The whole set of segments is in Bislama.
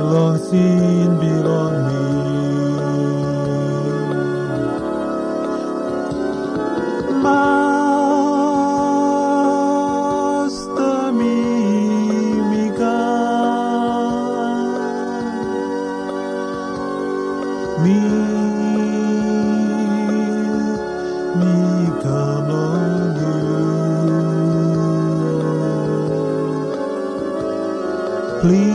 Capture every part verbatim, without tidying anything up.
Long sin bilong mi. Masta, mi, mi kam. Mi, mi kam long yu. Plis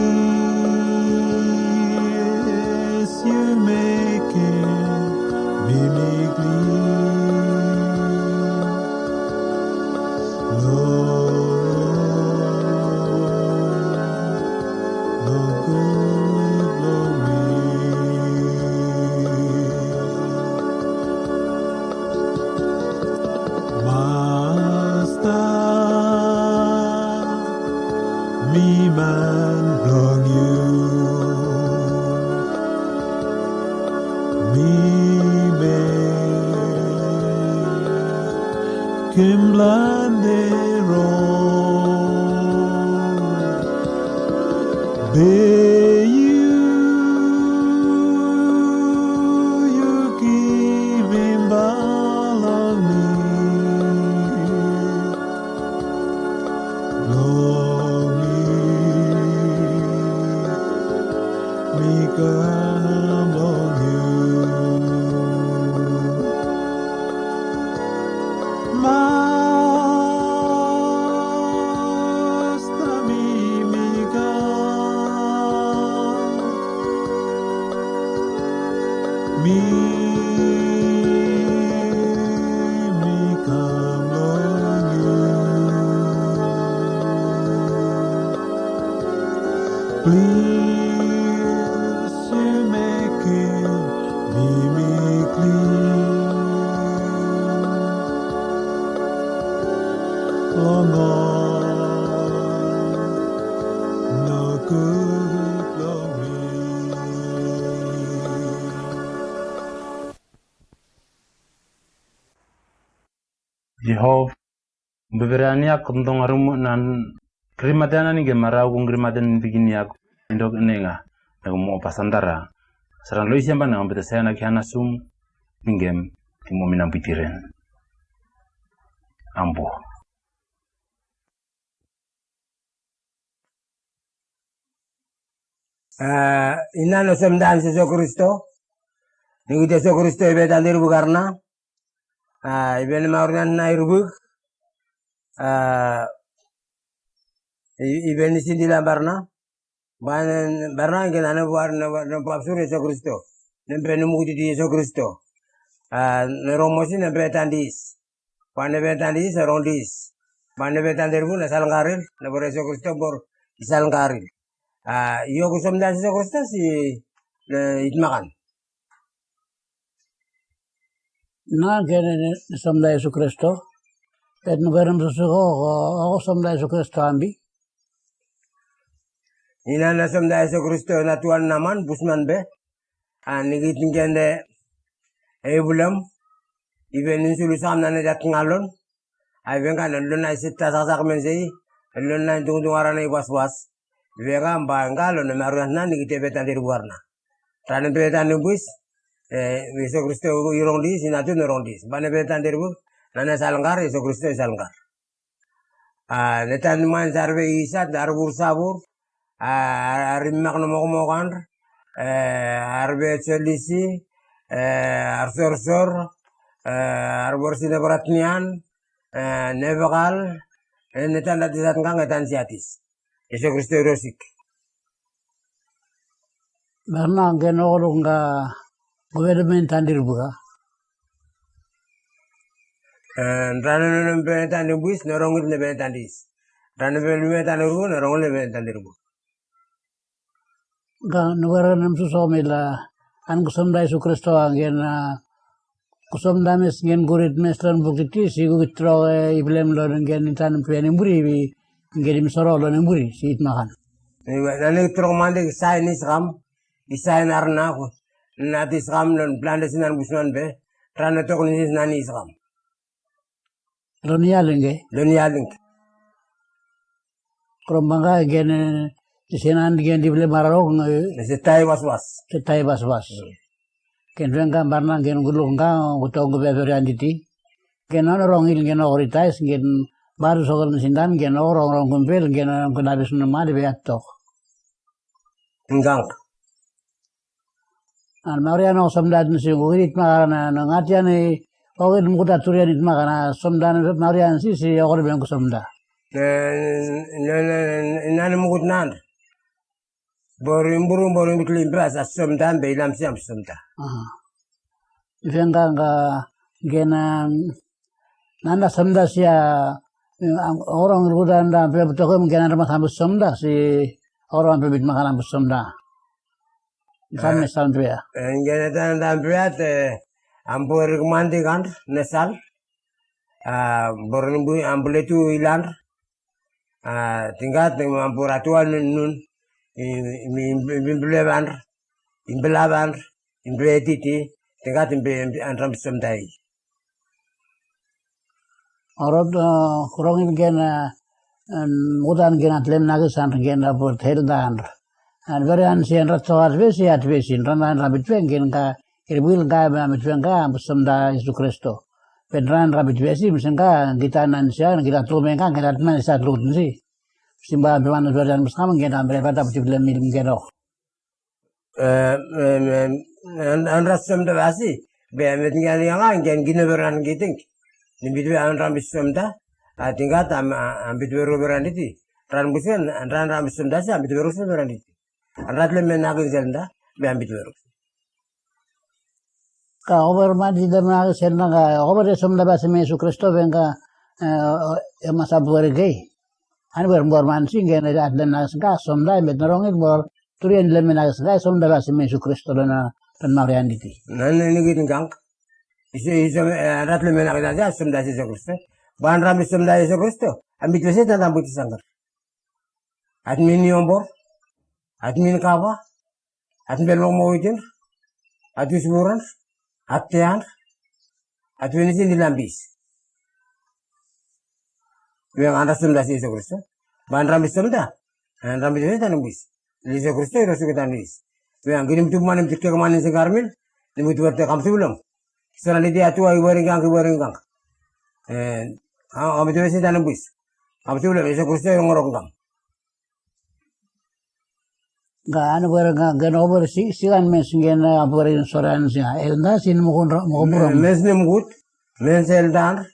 yu mekem mi, mi klin. Long, long gud blong mi. Masta, mi man blong yu. Mi mekem plante rong. Be yu, yu givim bak long mi. Long mi, mi kam long yu. Masta, mi, mi kam. Mi, mi kam long yu. Plis yu mekem mi, mi klin. Long ol nogud blong mi. Jehova, bevere aniak kotong arum nan krimate anan ike marau kong krimate nin pikin iak indok enenga na kong mo pasantara. Saran lo isiamba na kong pete saya na kiana sum ningem kong mo minam pitiren. Ambo. Ina no somdaen Jesu Kristo. Ningit Jesu Kristo i betan diribuk arna. I ben maurinan na iribuk. I ben isin dila barna. Barna ingin ane buar ne buar ne buar suri Jesu Kristo. Nempe ne mukut di Jesu Kristo. Ne rong mosi nempe tandis. Ba nebe tan dis, rong dis. Ba nebe tan dirbu, na salngaril, na bor Jesu Kristo bor i salngaril. Io ku somdaen Jesu Kristo si, ne, itmakan. Na ke ne, ne somdaen Jesu Kristo. Bet nu garam susu ko, ko, ko somdaen Jesu Kristo ambi. Ina na somdaen Jesu Kristo na tuan naman, busman be. An ningit ingende, e bulem, iben insulu sam na ne jat ngalon. Ai vengan, en lon ai sit ta saksak men sei, en lon ai tungtung ara ne i waswas. Vengan ba ngalon, e maruan na ningit e betan dirbu arna. Tran e betan imbus, e, Jesu Kristo i rong dis, ina tu ne rong dis. Ba ne betan dirbu, na ne salngar, Jesu Kristo i salngar. Ne tan man sarve isat, arbur sabur, arimak no mokomokandr, arve solisi, arsorsor, arbor sine bratnian, nevekal, ne tan datisat ngkang e tan siatis. Jesu Kristo i rosik. Barna ke no kolok nga gove de ben tan dirbu ka. Rane no ben tan dirbus, no rongit ne ben tan dis. Rane ben ben tan dirbu, no rongit ne ben tan dirbu. Ka no gara nem suso mila an kusomda Jesu Kristo angen, kusomda mes ngen gurit mes lon buk titi, si gugit troke iblem lon ngen itan pia ne buri, bi ngen im soro lon buri, si itmakan. Nani trok mande sain iskam, i sain arna ko. Nati skam lon plante sinan busman be, rane tok ni sis nani skam. Lon yaling ke? Lon yaling. Krom banga ke ne, Isi nan gen dipele mararok nge. Isi tai waswas. Isi tai waswas. Gen fenga barna gen guluk nga, gutok gu beber yan diti. Gen ano rong il gen okori tais gen baru sokel sindan gen orong rong kumbel gen ano kunabi sunu madi be atok. Ngang. An maurian ok somda tin si gugit it makara na ngatian i okit mukuta turian it makara somda maurian si si okori ben ku somda. Nani mukut nan. Bori mburu bori mbitli mbras a somda be ilam si am somda. Ifenga nga gena nanda somda si a orang ruda nda pe betokem gena nda masam somda si orang pe bit makan am somda. Same same pe ya. Gena nda nda pe ya te am bori mandi kan nesal. Bori mbu am bole tu ilan. Tingat neng mampur atuan nun. Imbi bule bandr. Imbi la bandr. Imbi etiti. Tingat imbi andram somdai. Orot kurong imbi gen mutan gen atlem nagi sandr gen abur tel dandr. An beri an si andra toat besi at besi andra andra bit ben gen ka irbwil ka bit ben ka somda Yesu Kristo. Pedran rabit besi mesin ka gita nan sia gita tlu men ka gita tman sia tlu si. Simba bewan beran bersama gita bere bata beti bele mil mgedok. Andra somda basi be met ngan yang an gen gine beran giting. Ni bit be andra bit somda. Ating gata am bit beru beran diti. Ran busen andra andra bit somda si am bit beru beran diti. Andra tle men nagin selda be am bit beru. Ka over man si dem na sen na ka over de somda ba seme Yesu Kristo ben ka e masa bore gei. An wer bor man si gen e at dem na ka somda e met na rong e bor turi en dem na ka somda ba seme Yesu Kristo na pen marian diti. Na ne ni git ngkang. Ise ise rat le men na ka somda si Yesu Kristo. Ban ram somda Yesu Kristo. Amit le se ta dam buti sangar. At min yombor. At min kaba. At mbel mok mok itin. At usburan. At tean. At wenisin di lambis. Weng andra somda si Yesu Kristo. Ba andra mi somda. Andra mi somda nembis. Yesu Kristo iro suku tanwis. Weng gini mutu mani mutu kek mani si garmin. Ni mutu werte kam si ulom. Sera ni di atua i wering kang i wering kang. Kam mutu wesi tanembis. Kam si ulom Yesu Kristo iro ngorok kang. Ga an bwere ga gen over si si kan men singen a bwere in soran si a elda sin mukun mukun buram. Men sine mukut, men se elda an,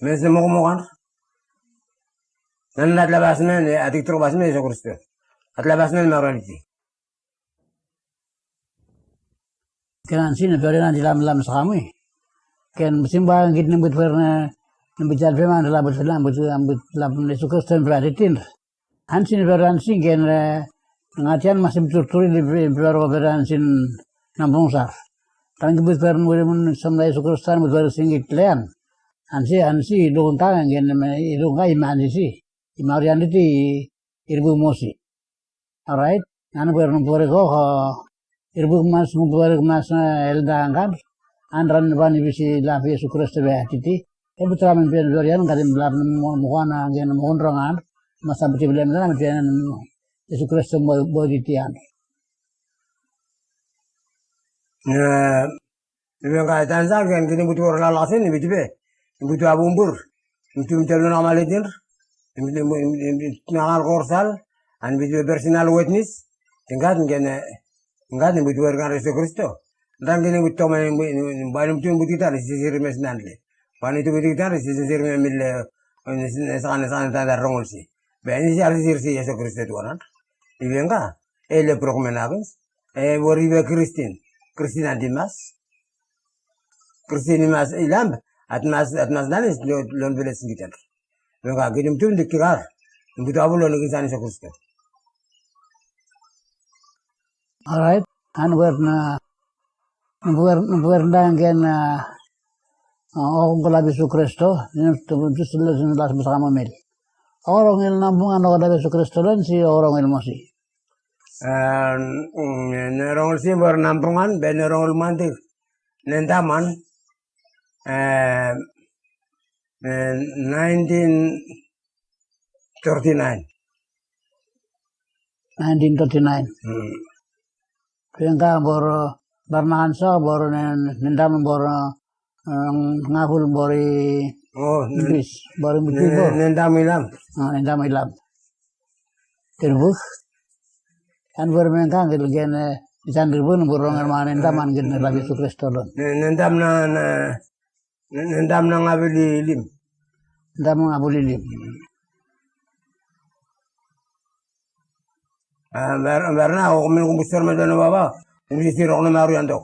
men sine mukun mukan. Nan nat la bas men a tik trok bas men Yesu Kristo. At la bas men maraniti. Ken an sine bwere nan di lam lam sakami. Ken simba git nembit bwere na nembit jal peman la but lam but lam but lam Yesu Kristo bwere titin. Hansin veransin gen ngatian masim turturi di veransin nambungsar. Tangki bit veran wiri mun somna Yesu Kristan bit veran singit lean. Hansi hansi idung tangan gen idung kai mansi si. Imarian diti irbu mosi. Alright. Nan veran bore go. Irbuk mas mubari mas elda angkar. Andran bani bisi lafi Yesu Kristo be atiti. Ebu tramen ben berian kadim laf mukana gen mukondrongan. Masa beti beli mukana beti Yesu Kristo bo diti an. Ibe ngka tansa gen kini butu ora lalasin ibe tibe. Ibe tu abumbur. Ibe tu mtel nona malitin. Ibe tu nangal korsal. An ibe tibe personal witness. Tingkat gen ngkat ni butu ora kan Yesu Kristo. Dan kini butu toma ni butu ni butu kitan isi siri mes nanle. Pani tu butu kitan isi siri mes mil. Sakan sakan tanda rongol si. Be ni si arsi siri si Yesu Kristo tu anan. Ibe ngka. Ele prok menagins. E wori be Kristin. Kristin anti mas. Kristin imas ilamb. Atmas atmas danis lon beles ngitan. Nonga gidim tum di kirar. Ngitu abu lon ngisan Yesu Kristo. Alright. An wer na wer wer dangen na okong kolab Yesu Kristo. Ni tum tus las mus kamamel. Orong il nambungan okong kolab Yesu Kristo len si orong il mosi. Ne rongol simbor nambungan be ne rongol mantik. Ne daman nineteen thirty-nine. nineteen thirty-nine. Bengka boro barna ansa boro ne nendam boro ngabul bori bis bori mutu boro nendam ilam. Nendam ilam. Tirbuk an boro mengka ngil gen isan tirbuk boro ngerma nendam an gen labi Yesu Kristo lon nendam na Nendam na ngabul ilim. Nendam na ngabul ilim. Berna o komin kumbus terme dona baba kumbus isi rok na maru yantok.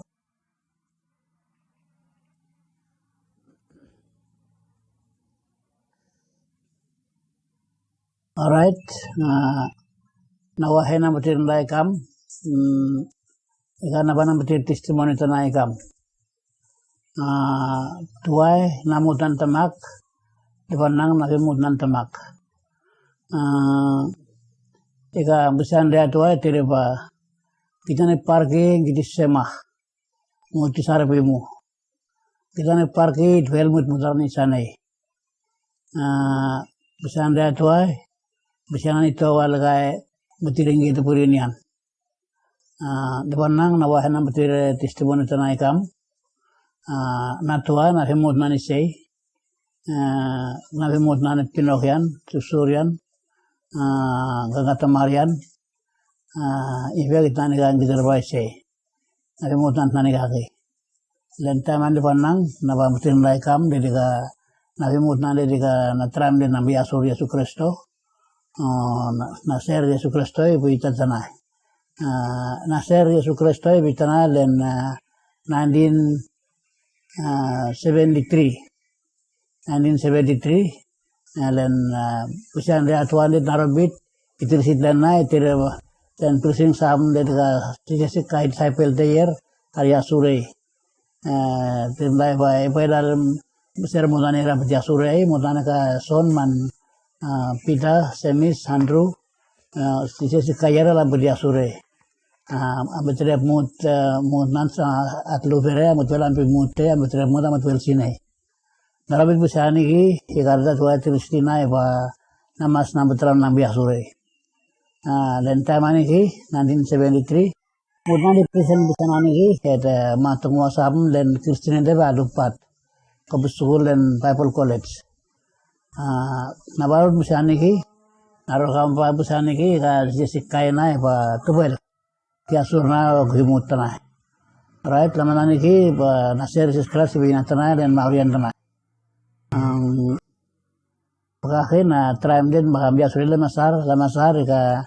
Orait, na wahe na betir ndai kam. Ika na bana betir testimoni tana ikam. Tuai na mut nan tamak. Divan nang na fi mut nan tamak. Ika bisan dia tuai tiri ba kita ni parki giti sema. Mut ti sare fi mu. Kita ni parki dvel mut mutar ni sanei. Bisan dia tuai bisan ani towa legai betir inggi tepuri nian. Depan nang na wahe na betir testimoni tana ikam. Na tuai na fi mut nani sei. Na fi mut nani pinok yan susur yan gagata marian. Ife git nani kan git rebai sei. Na fi mut nani nani kaki. Len taem an depan nang na ba betir ndai kam dedika na fi mut nani dedika na traem de na bi asur Yesu Kristo. Na ser Yesu Kristo i bi tatanai. Na ser Yesu Kristo i bi tanai len nineteen seventy-three. Nineteen seventy-three. Len bisan de atuan de narobit itir sit len na itir len pilsing sam dedika Jesus kai disciple de yer ari asurei. Tin bai bai bai dal ser mutani rabit asurei mutani ka son man Peter, Semis, Andrew. Sise si kayara la bidi asure. Abetre mut mut nan sa at lubere amut wel ampi mut te abetre mut amut wel sinai. Narabit busa aniki ikarda tua tiri stina iba namas nambetra nambi asure. Len taem aniki nineteen seventy-three mut nani prisen busa aniki et matung wasam len Christian ede ba adupat. Kopi sukul len Bible College. Na barut busa aniki na rokam ba busa aniki ka sisi kaina iba tubel. Ki asur na o ki mut tanai. Rait laman aniki ba na ser Jesus Christ iba ina tanai len maurian tanai. Bakaki na traem den bakam bi asur i lemasar lemasar ika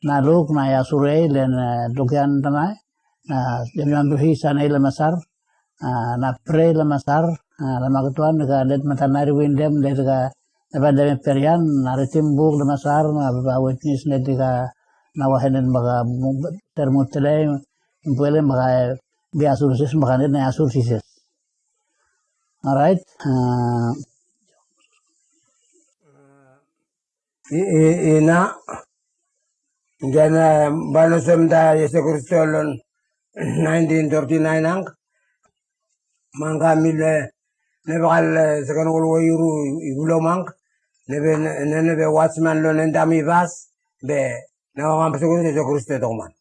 na luk na i asur i len lukian tanai. Na dem yam duhi sana i lemasar. Na pre lemasar. Na makatuan ika let matan na riwin dem let ika Eba deme perian na ritim buk dema sar na ba witness ne dika na wahenen baka termut tele impwele baka bi asur sis baka ne na asur sises. Alright. Ina gana bano semda Yesu Kristo lon nineteen thirty-nine ang. Mangka mil ne ne bakal second world war iru i bulo mang ne be ne ne be watchman lo ne dam i bas be ne wangam pesuku ne Jesu Kristo e tokoman.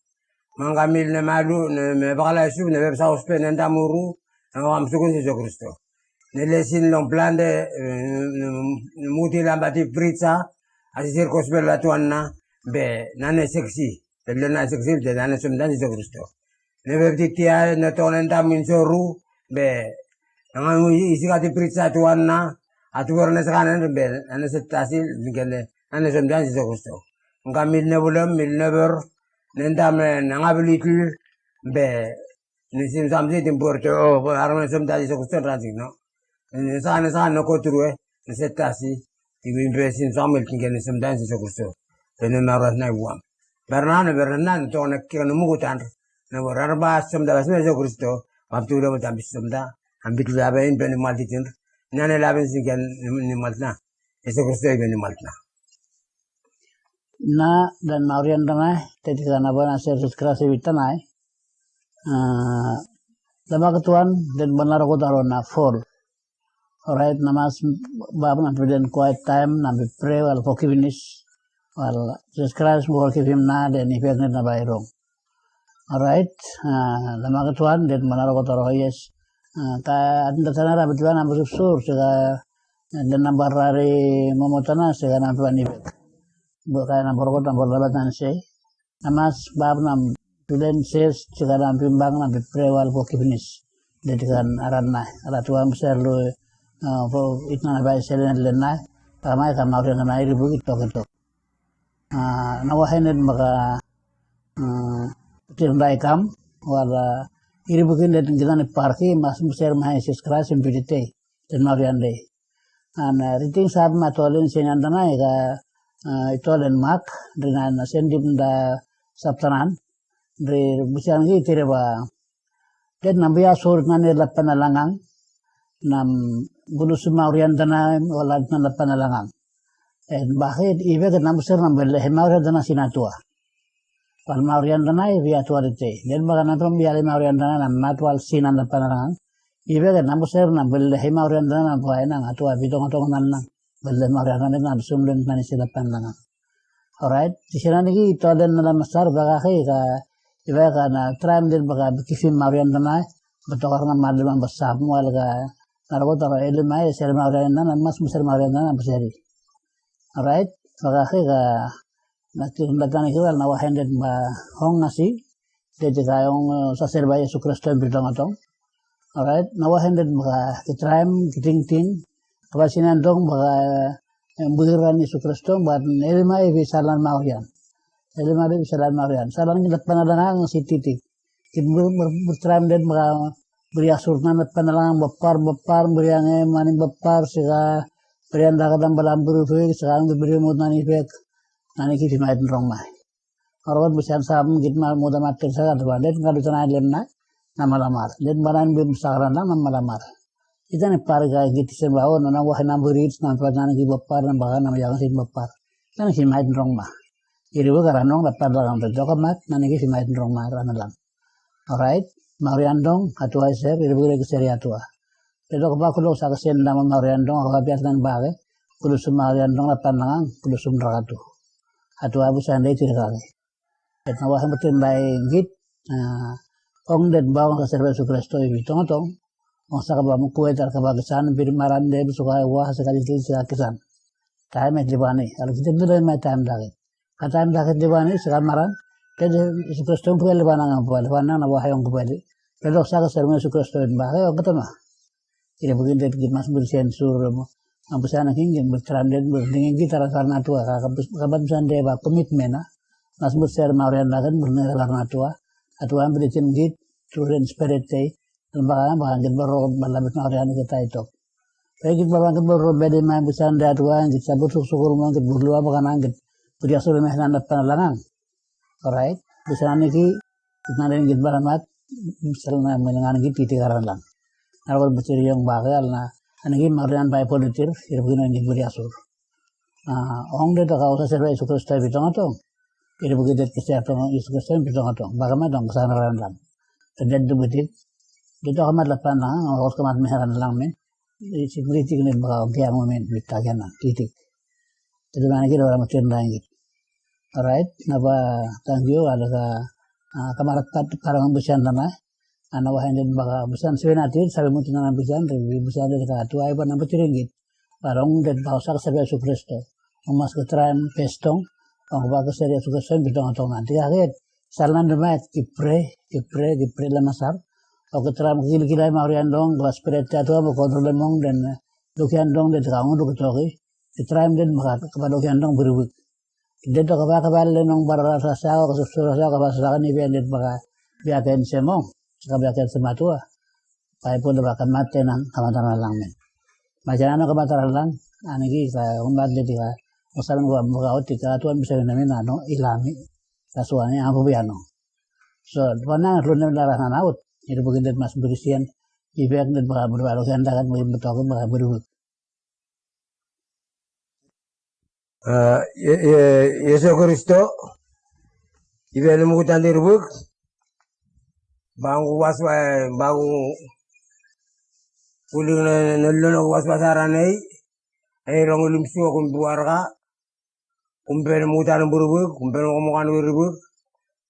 Mangka mil ne malu ne me bakal aisup ne be pesaus pe ne dam uru ne wangam pesuku ne Jesu Kristo. Ne lesin long plante ne muti lambati pritsa asisir kospel latuan na be na ne seksi be lo na seksi be na ne somdan Jesu Kristo. Ne be titia ne tonen dam in soru be nanga ngu isi kati pritsa tuan na atuwer ne sekanen be ane setasi nikene ane somdan Jesu Kristo. Nga mil ne bulem mil ne ber ne dam ne nanga bilitil be ne sim samsi tim borto o arone somdan Jesu Kristo rantik no. Ne sekanen sekanen ne koturue ne setasi ibe imbe sim samel nikene somdan Jesu Kristo. Be ne marat na ibuam Berna ne berna ne tokone kika ne mukutan ne bo rarba somda bas me Jesu Kristo. Baptu de bo tambi somda ambit labe in beni maltitin. Nane labe in sinken ni maltna Jesu Kristo i beni maltna. Na dan maurian tanai tetika na bana sersus krasi bitanai. Lamakatuan den bana rokotaro na fol. Orait na mas bab na piden kuait taem na bi pre wal forgiveness. Wel, Jisas Kraes blo givim nao den ifek nid nao bae i rong. Orait, long maket wan den blo nao rokot oro yes. Ka ating data nao rabit wan nao blo suk sur sika den nao blo rari momota nao sika nao blo wan ifek. Blo kae nao blo rokot nao blo labat nao se. Nao mas bab nao blo den ses sika nao blo bang nao blo pre wal blo kipinis. Dedi kan arat nao arat wan blo ser lo blo it nao bae selen len nao. Kamai kamaurian nao i ribuk i tok i tok. Nao wahen den baka tirdae i kam wala i ribukin den gita ni parki mas muser mai Jisas Kraes in bidite den maurian de. An riting sab ma tolin senian danai ka i tolin mak dri nao sendim da saptanan dri busian gi tiri ba det nao bia sor nane lapana langang nam bulusu maurian danai wala nane lapana langang. En bakit ibe ket nao buser nao bele he maurian danai sinatua. Wal maurian danai ibe atua dite den baka nao bia le maurian danai nam natual sinan lapana langang. Ibe ket nao buser nao bele he maurian danai nam bua enang atua bitongotong nan nang. Bele maurian danai nam sum den nani si lapana langang. Orait, ti sena niki i toden na lama sar baka ke ka iba ka na traem den baka kifim maurian danai. Batokar na mali ma basap mual ka na rokot oro eli mai seri maurian danai mas museri maurian danai baseri. Orait, baka ke ka na ti runda tani kiwal na wahen den ba hong nasi. Dedi ka hong saseri ba Yesu Kristo en britong atong. Orait, nao wahen den baka ki traem ki tingting kaba sinan dong baka bui ran Yesu Kristo bat elima evi salan maurian. Elima evi salan maurian salan ki dapana dangang si titik. Ki bur traem den baka bri asur nan dapana dangang bapar bapar bri ange mani bapar sika bri andaka dan balam bri fik sika ang bri mut nani fek. Nani ki fimait rong mai. Orokot busian sam git ma muda matir sagar ba det ngadu tanai lem na na malamar det banan bim sagaran na na malamar. Ita ni pariga git isen ba o na na wahe na burit na plat na nigi bapar na baga na yang sin bapar. Na nigi mait rong ma. Iri bu karan rong dapat dagang te doka mat na nigi mait rong ma ran lang. Orait, maurian dong atua iser iri bu iri kiseri atua. Te doka ba kulok saka sen dama maurian dong aka biat nan bage. Kulusum maurian dong dapat langang kulusum rakatu. Atua busian de tirikake. Et na wahe matin bai git ong det ba ong ka serve Yesu Kristo i bi tongotong. Ong saka ba mukue tar ka ba kisan biri maran de bi suka wa saka di kisi ka kisan. Taem et libani ala kiten tu dai mai taem dake. Ka taem dake libani saka maran. Te Yesu Kristo ong pue libana nga pue libana na wahe ong pue di. Te dok saka serve Yesu Kristo in ba ke ong ketema. Iri bukin det git mas buri sen sur mo. Ambusan aking git buri tram det buri dingin git ara karna tua ka kabat misan de ba commitment a. Mas buri ser maurian lagan buri nera karna tua. Atua buri tin git tru den spirit tei. Dan baka baka git baro bala bit maurian git tai tok. Pe git baro git baro bedi mai busan de atua git sabut suk sukur mo git buri lua baka nang git buri asur me nan dapan langang. Orait, busan aniki git naren git baramat. Sel na menengan git titi karan lang. Nara kol butir yong bake al na aniki marian bai politir iri bukin aniki buri asur. Ong de taka usa serve Yesu Kristo bitongatong. Iri bukin det keser tong Yesu Kristo bitongatong baka ma tong kesan ran lang. Tedet du butit. Git okamat lapan lang ong kos kamat meheran lang men. Isi buri tik ne baka ong kiang men bit tagian lang titik. Jadi mana git ora matir lang git. Orait, naba tangkiu alaka kamarat pat parang busian tana. Ana wahen den baka busian seven atir sabe mutin ana busian rebi busian den ka tuai ba namba tiringit. Barong den baka saka sabe Yesu Kristo. Ong mas ke traem pestong. Ong baka seri Yesu Kristo en bitong atong nanti kaket. Salan demaet ki pre ki pre ki pre lemasar. Oke traem ki kilai maurian dong ba spirit atua ba kontrol lemong den dokian dong den ka ong doki toki. Ki traem den baka kaba dokian dong buri wik. Dedo kaba kaba lenong bara rasa sao ka susura sao kaba sasaka ni bia det baka bia ken semong saka bia ken sematua. Baibol baka mate nang kaba tara lang men. Majanano kaba tara lang aniki ka umbat det ka. Osaben kaba baka oti ka tuan bisa bina mina no ilami. Kasuani ampu biano. So tuan nang lu nem dara nanaut. Iri bukin det mas buri sien. Ibek det baka buri balo ken dakat buri betoki baka buri wik. Yesu Kristo ibe lumukutan diribuk. Bangu waswa bangu kuling nolulon waswa saranei. Ei rong ulim suwa kun buarka. kumbe ne mukutan burubuk, kumbe ne mokomokan wiribuk,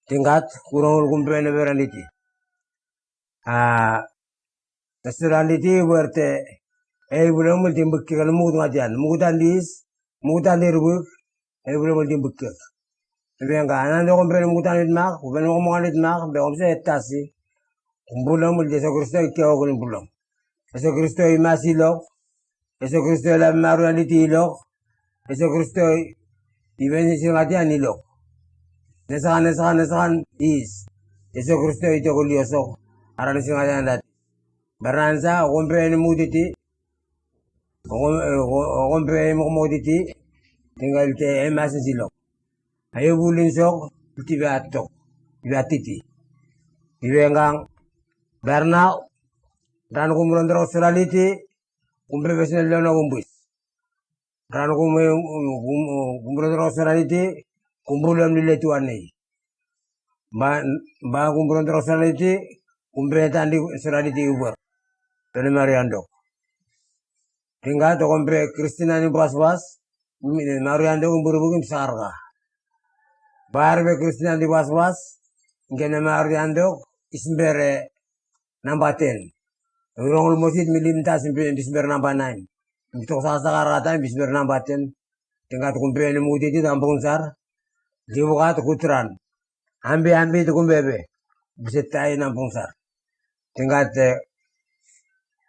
tingkat, kurongul kumbe ne beran iti. A, Neseraliti werte, ei bulem ulti bukek le mukut ngatian, mukutan dis, mukutan dirbuk, ei bulem ulti bukek. Benga, anan de kombe ne mukutan wit mak, kombe ne mokomokan wit mak, be komse etasi. Kumbulem ulti Jesu Kristo i kewa kun bulem. Jesu Kristo i masi lok, Jesu Kristo i lab maruan iti lok, Jesu Kristo i ben isi ngatian i lok. Nesakan, nesakan, nesakan is. Jesu Kristo i tokol i osok. Aran isi ngatian dat. Baransa, o kombe ne mutiti. O kom-, o, o kombe ne mokmotiti. Tinga ilte e masin silok. Ayo bulin sok, ulti be atok. Be atiti. Ibe ngang. Barna, ran kumburon drok seraliti, kumbe besin lona kumbus. Ran kum, kum, kumburon drok seraliti, kumbulem lile tuan nei. Ba, ba kumburon drok seraliti, kumbe tandi seraliti uber. Tone Mario andok. Tinga to kombe Kristina ni basbas, mi, Mario andok, kumburubukim sarka. Bar be Kristina ni basbas, ngene Mario andok, ismbere namba ten. Rongul mosit mi limtas, ismbere namba nine. Mi tok sakasaka rata, ismbere namba ten. Tinga to kumbe ne mutiti tambung sar. Libuka to kutran. Ambi, ambi, tukumbebe. Bisetai nambung sar. Tingate.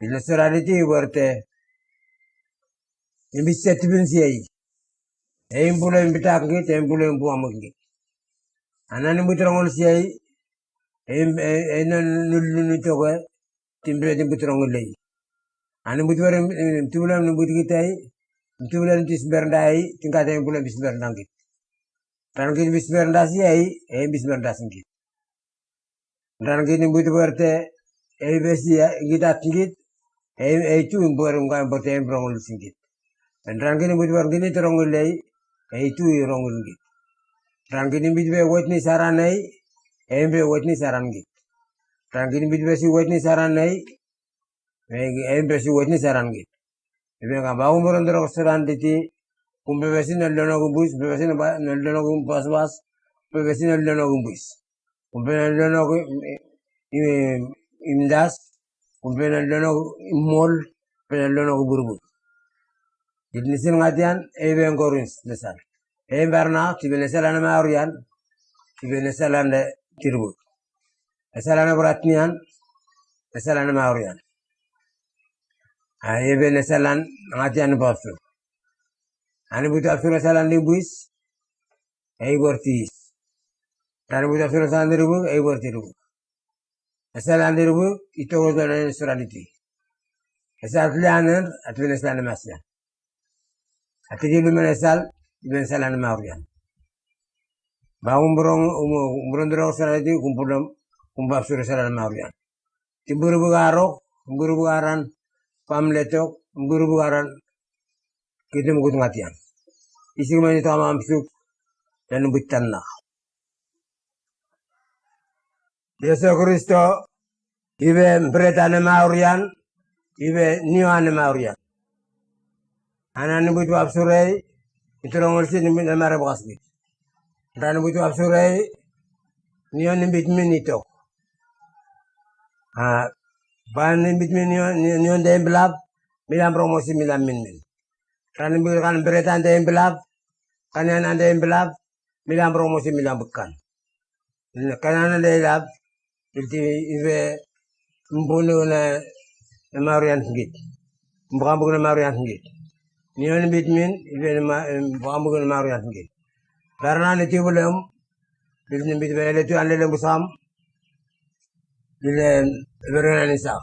Ile seraliti werte. Imbi setibin siai. Ei mbule imbi takngit, ei mbule imbu amukngit. Anan imbu trongol siai. Ei, ei, ei non nul nul toke. Timbret imbu trongol lei. Ani imbu tiber, eh, tibulem ni imbu tikitai. Tibulem tisberdai, tingkate imbulem bisberdangit. Rangit bisberdasi ai, eh, bisberdasingit. Rangit imbu tiberte, eh, besi ya, gitat ngit, eh, eh, tu imbur, imbur, imbur, eh, imbur, rangit imbu tiber ngini trongol lei, eh, tu irongol ngit. Rangit imbu tiber wetni saranai, eh, imbu wetni sarangit. Rangit imbu tiber si wetni saranai, eh, eh, imbu si wetni sarangit. Ibe nga ba umburondorok seranditi, kumbe besi noldono kumbus, kumbe besi noldono kumbasbas, kumbe besi noldono kumbus. Kumbe noldono ku-, im-, im-, imdas, kumbe noldono imol, kumbe noldono kuburbur. It nisin ngatian, e ibe ngorins nesal. E imbarna, tibe nesal ane maurian, tibe nesal ane tirbur. Esalan e bratnian, esalan e maurian. A, ebe nesalan ngatian bapsu. Ani butu apsu nesalan libuis, ei bortis. Ani butu apsu nesalan dirbu, ei borti dirbu. Esalan dirbu, ito goto na nesalan iti. Esal tlianer, atli nesalan masian. Atiki lumen esal, lumen esal ane maurian. Ba umburong, um-, umburong doro seraliti, kumbulom, kumbap sure esal ane maurian. Timburubu garok, timburubu garan, pamletok, timburubu garan, kitim kut ngatian. Isik mani toka mamsuk, dan butan nak. Jesu Kristo, ibe bret ane maurian, ibe nio ane maurian. Ana ni butu apsurei, iturong olsi ni bin amare bakaskit. Ana ni butu apsurei, nio ni bit min itok. A, ba ni bit min nio, nio, nio de emblap, milam promosi milam min min. Ana ni butu kan bret ande emblap, kan yan ande emblap, milam promosi milam bukan. Kana na de ilab, ilti ibe mbunu na maurian ngit. Mbukambuk na maurian ngit. Nion bit min, ibe na ma-, mbukambuk na maurian ngit. Barna ni tibulem, ilti bit be ele tu an lele busam, ile berena ni sak.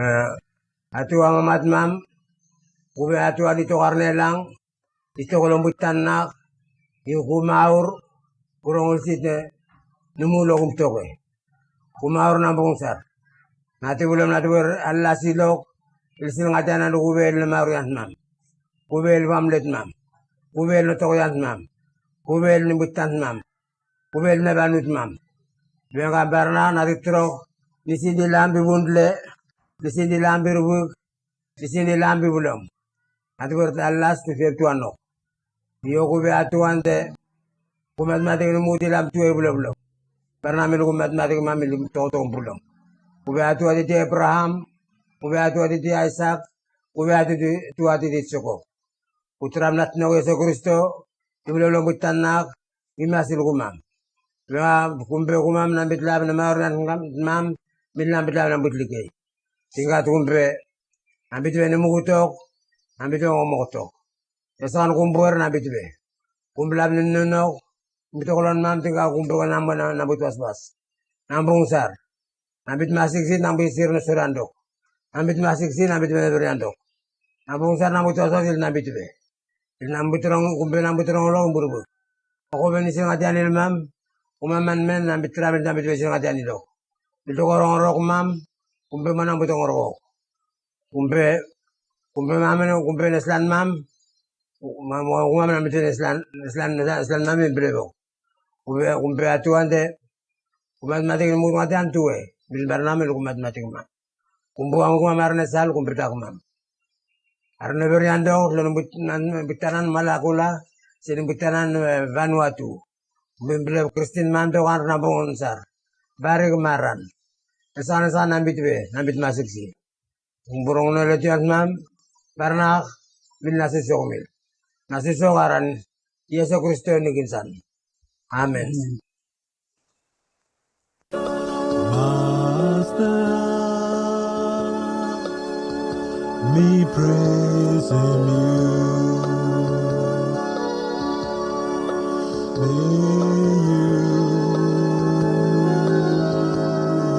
Eh, atua mamat mam, kube atua di tokar nelang, i tokolo butan nak, i kumaur, kurong ulsit ne, numu lokum toke. Kumaur na bungsar. Nati bulom nati bur alasi lok, ilsil ngatian anu kubel ne maurian mam. Kubel famlet mam. Kubel ne tokoyan mam. Kubel ne butan mam. Kubel ne banut mam. Benga barna nati trok, nisin di lambi bundle, nisin di lambi rubuk, nisin di lambi bulom. Ati weri ta las tu fir tu anok. Io, gube atu ante. Gu matematik ni muti lam tu e bulobulok. Barna mi luku matematik mam mi luku tokotok bulong. Gube atu ati ti Abraham. Gube atu ati ti Aisak. Gube atu tu ati ti Jekop. Gu tram na tinok Iesu Kristo. Ibi lolong bit tanak. Imi asi luku mam. Gumbe gumam na bit lap na maur na mam. Min na bit lap na bit likei. Tingat gumbe. Na bit we ni mukutok. Na bit we ngomokotok. Esan kumbuer na bit we. Kumbilap ni nonok. Bit okolon mam tingka kumbe ko nambwe na bit waswas. Nambung sar. Na bit masiksi na bit sir no sor andok. Na bit masiksi na bit meneber andok. Nambung sar na bit waswas il na bit we. Il na bit rong kumbe na bit rong lok burbur. Oko be ni singa tiani il mam. Kumam man men na bit tram il na bit we singa tiani lok. Bit oko rong rok mam. Kumbe man na bit oko rok. Kumbe, kumbe mamen, kumbe neslan mam. Kumam, kumam na mite neslan, neslan, neslan mam en bilebok. Kumbe, kumbe atu ante. Kumbe atu matik ni mukut ngati antu e. Bil barnam el kumbe atu matik mam. Kumbe wam kumam arne sal, kumbe tak mam. Arne beri ando, lon butanan malakula, sini butanan Vanuatu. Kumbe bilebok Kristin mam tok arna bongon sar. Barik maran. Esan, esan nambit we, nambit masiksi. Kumburong no letian mam, barnak, min na sisok mil. Na sisok aran, Iesu Kristo ni ginsan. Amen. Masta, mi presem yu.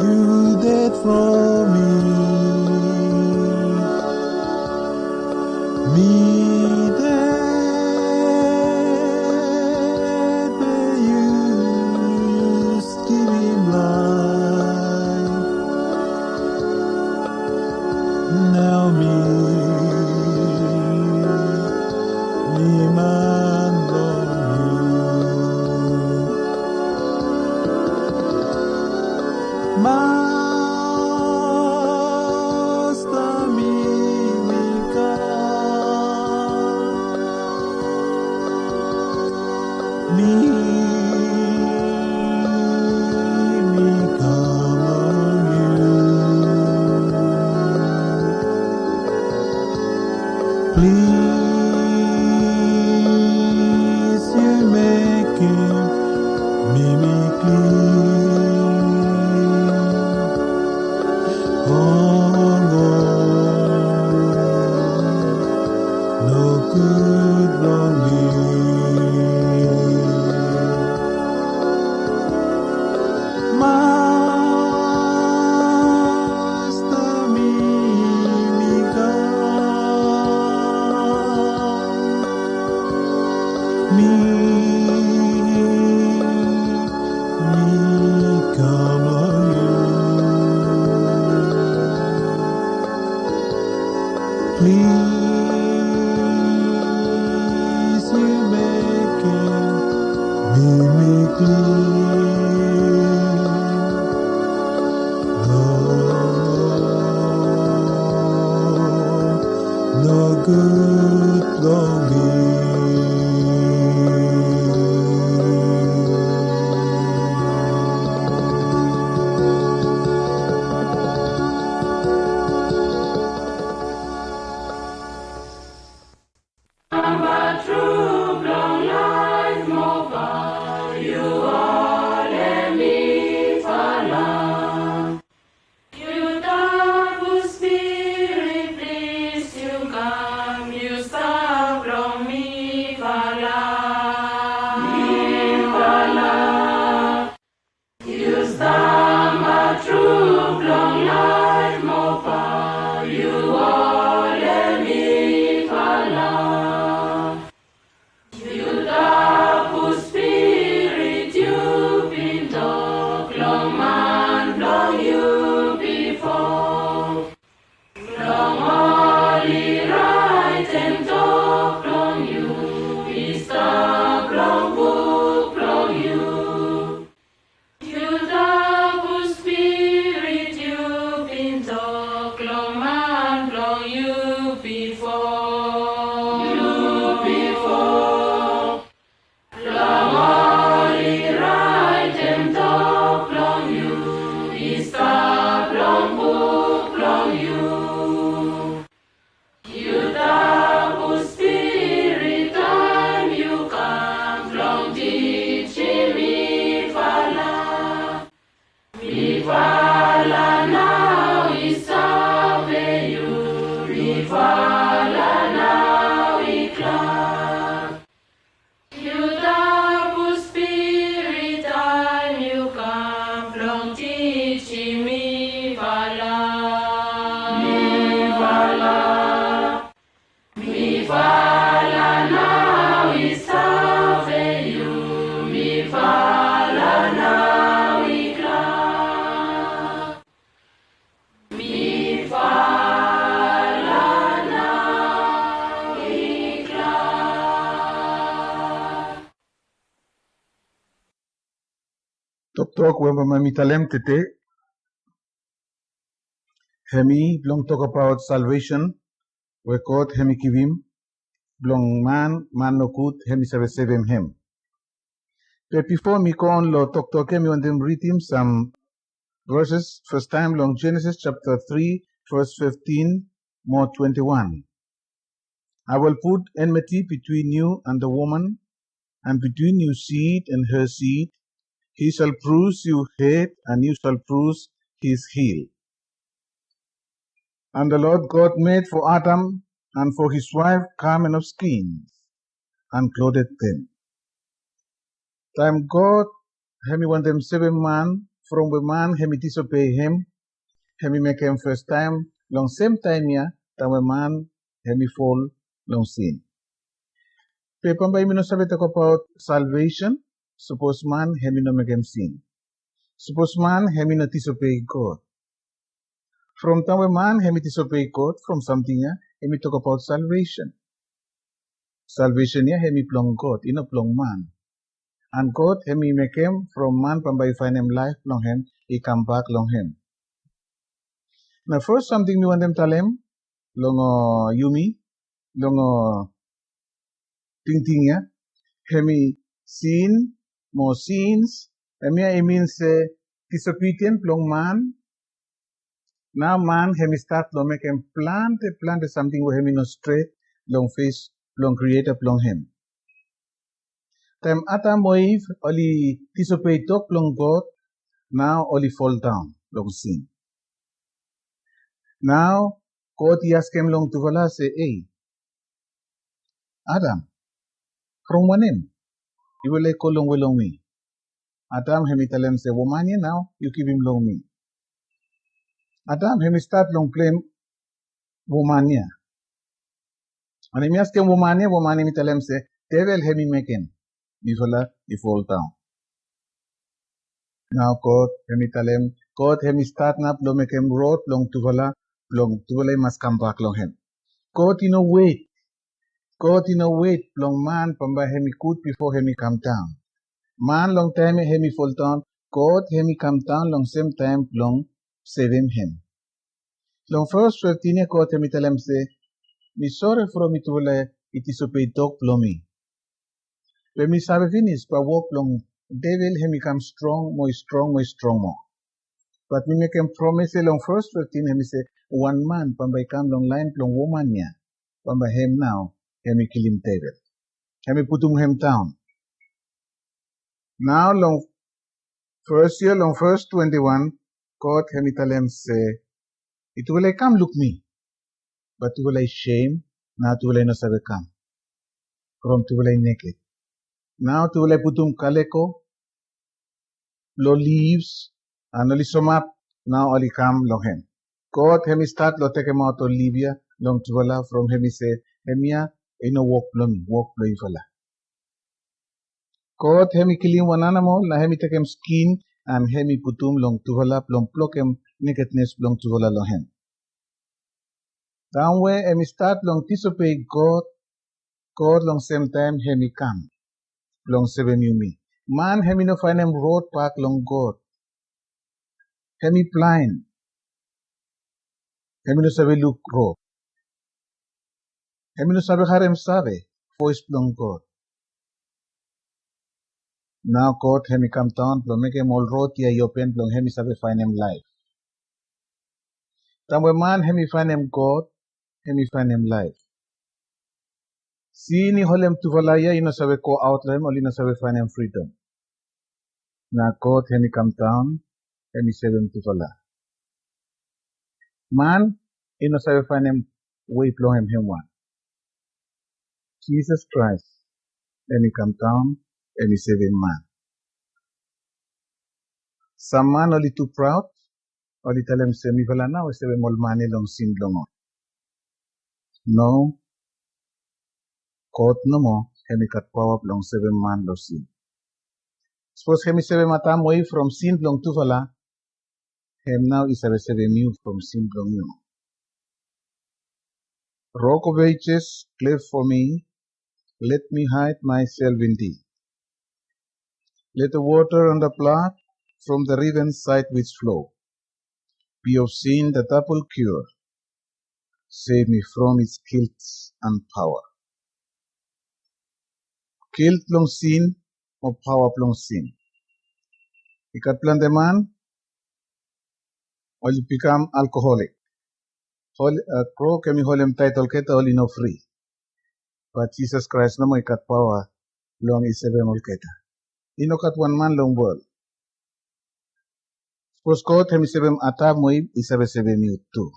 Yu ded from mi. Mi ded be yu givim laef. Nao mi, mi man blong yu. Masta, mi, mi kam. Mi, mi kam long yu. Plis yu mekem mi, mi klin. Ongo nogud blong mi. Masta, mi, mi kam. Mi, mi kam long yu. Plis yu mekem mi, mi klin. Nogud long mi. Yu Tabu Spirit, plis yu kam, yu Tok we bambae mi talem tede hemi blong tokbaot salvesen we God hemi givim blong man, man nogud hemi save sevem hem. Be bifo mi go on lo toktok ya, mi wantem ridim sam verses fastaem long Genesis japta tri, ves fiftin mo twenti wan. I will put enmity between you and the woman, and between your seed and her seed. He shall bruise your head, and you shall bruise his heel. And the Lord God made for Adam and for his wife garment of skins, and clothed them. Taem God hemi wantem sevem man from we man hemi disobei hem, hemi mekem fastaem long sem taem ya, taem we man hemi fol long sin. Be bambae yumi no save tokbaot salvesen sapos man hemi no mekem sin. Sapos man hemi no disobei God. From taem we man hemi disobei God, from samting ya hemi tokbaot salvesen. Salvesen ya hemi blong God, i no blong man. And God hemi mekem from man bambae i faenem laef blong hem i kambak long hem. Nao fes samting mi wantem talem long, uh, yumi, long, uh, tingting ya, hemi sin mo sins, hemia i min se disobedien blong man. Nao man hemi stat long mekem plante plante samting we hemi no stret long fes blong Krieta blong hem. Taem Adam mo Iv oli disobei tok blong God, nao oli foldaon long sin. Nao God i askem long tufala se, "Ei, Adam, from wanem yufala i go longwe long mi?" Adam hemi talem se, "Woman ya nao yu givim long mi." Adam hemi stat long blem woman ya. Wanem, i askem woman ya, woman hemi talem se, "Devel hemi mekem mifala i foldaon." Nao God hemi talem, God hemi stat nao blong mekem rod blong tufala, blong tufala i mas kambak long hem. God i no wet. God i no wet blong man bambae hemi gud bifo hemi kamdaon. Man long taem ya hemi foldaon, God hemi kamdaon long sem taem blong sevem hem. Long ves fiftin ya God hemi talem se, "Mi sore from yufala i disobei tok blong mi. Be mi save finis bae wok blong devel hemi kam strong mo i strong mo i strong moa. Bat mi mekem promes ya long ves fiftin, hemi se wan man bambae i kam long laen blong woman ya, bambae hem nao hemi kilim devel, hemi putum hem daon." Nao long ves ya, long ves twenti wan, God hemi talem se, "Yufala i kam luk mi." Bat tufala i sem, nao tufala i no save kam. From tufala i neked. Nao tufala i putum kaleko lo livs, and oli somap, nao oli kam long hem. God hemi stat lo tekemaot ol liv ya long tufala, from hemi se, "Hemia i no wok blong mi, wok blong yufala." God hemi kilim wan anamol, nao hemi tekem skin, and hemi putum long tufala blong blokem nekednes blong tufala long hem. Taem we hemi stat long disobei God, God long sem taem hemi kam blong sevem yumi. Man hemi no faenem rod bak long God. Hemi blaen. Hemi no save luk rod. Hemi no save harem save voes blong God. Nao God hemi kamdaon blong mekem ol rod ya i open blong hemi save faenem laef. Taem we man hemi faenem God, hemi faenem laef. Sin i holem tufala ya i no save goaot long hem, oli no save faenem fridom. Nao God hemi kamdaon, hemi sevem tufala. Man i no save faenem wei blong hem hemwan. Jisas Kraes hemi kamdaon, hemi sevem man. Sam man oli tu praod, oli talem se mifala nao i sevem ol man ya long sin blong ol. No, God nomo hemi gat paoa blong sevem man long sin. Sapos hemi sevem Adam mo Iv from sin blong tufala, hem nao i save sevem yu from sin blong yu. Rock of Ages, cleft for me, let me hide myself in thee. Let the water and the blood from the riven side which flow. Be of sin the double cure. Save me from its guilt and power. Guilt blong sin o paoa blong sin. I gat plante man oli bikam alkoholik. Holi, uh, krok hemi holem taet olgeta oli no fri. Bat Jisas Kraes nomo i gat paoa blong i sevem olgeta. I no gat wan man long wol. Sapos God hemi sevem Adam o Iv, i save sevem yu tu.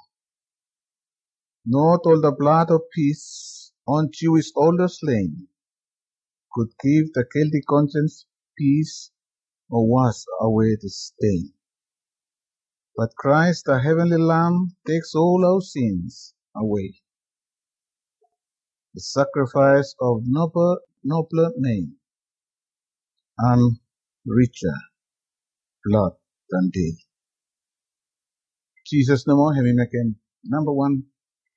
Not all the blood of peace on Jewish altar slain could give the guilty conscience peace or wash away the stain. But Christ, the heavenly Lamb, takes all our sins away. The sacrifice of noble, nobler name and richer blood than they. Jisas nomo hemi mekem namba wan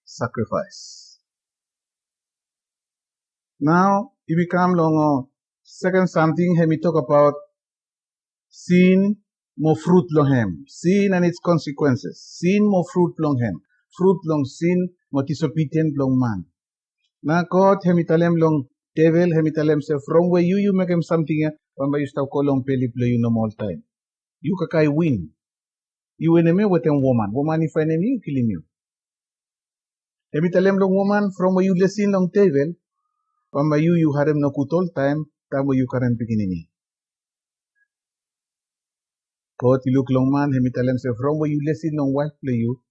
sakrifaes. Nao yumi kam long, uh, seken samting, hemi tokbaot sin mo frut blong hem. Sin and its consequences. Sin mo frut blong hem. Frut blong sin mo disobidien blong man. Nao God hemi talem long devel, hemi talem se, from we yu, yu mekem samting ya, bambae yu stap go long beli blong yu nomo oltaem. Yu kakae win. Yu winim mi wetem woman. Woman i faenem yu, kilim yu. Hemi talem long woman, from we yu lesin long devel, bambae yu, yu harem nogud oltaem, taem we yu karem pikinini. God i luk long man, hemi talem se, from we yu lesin long waef blong yu,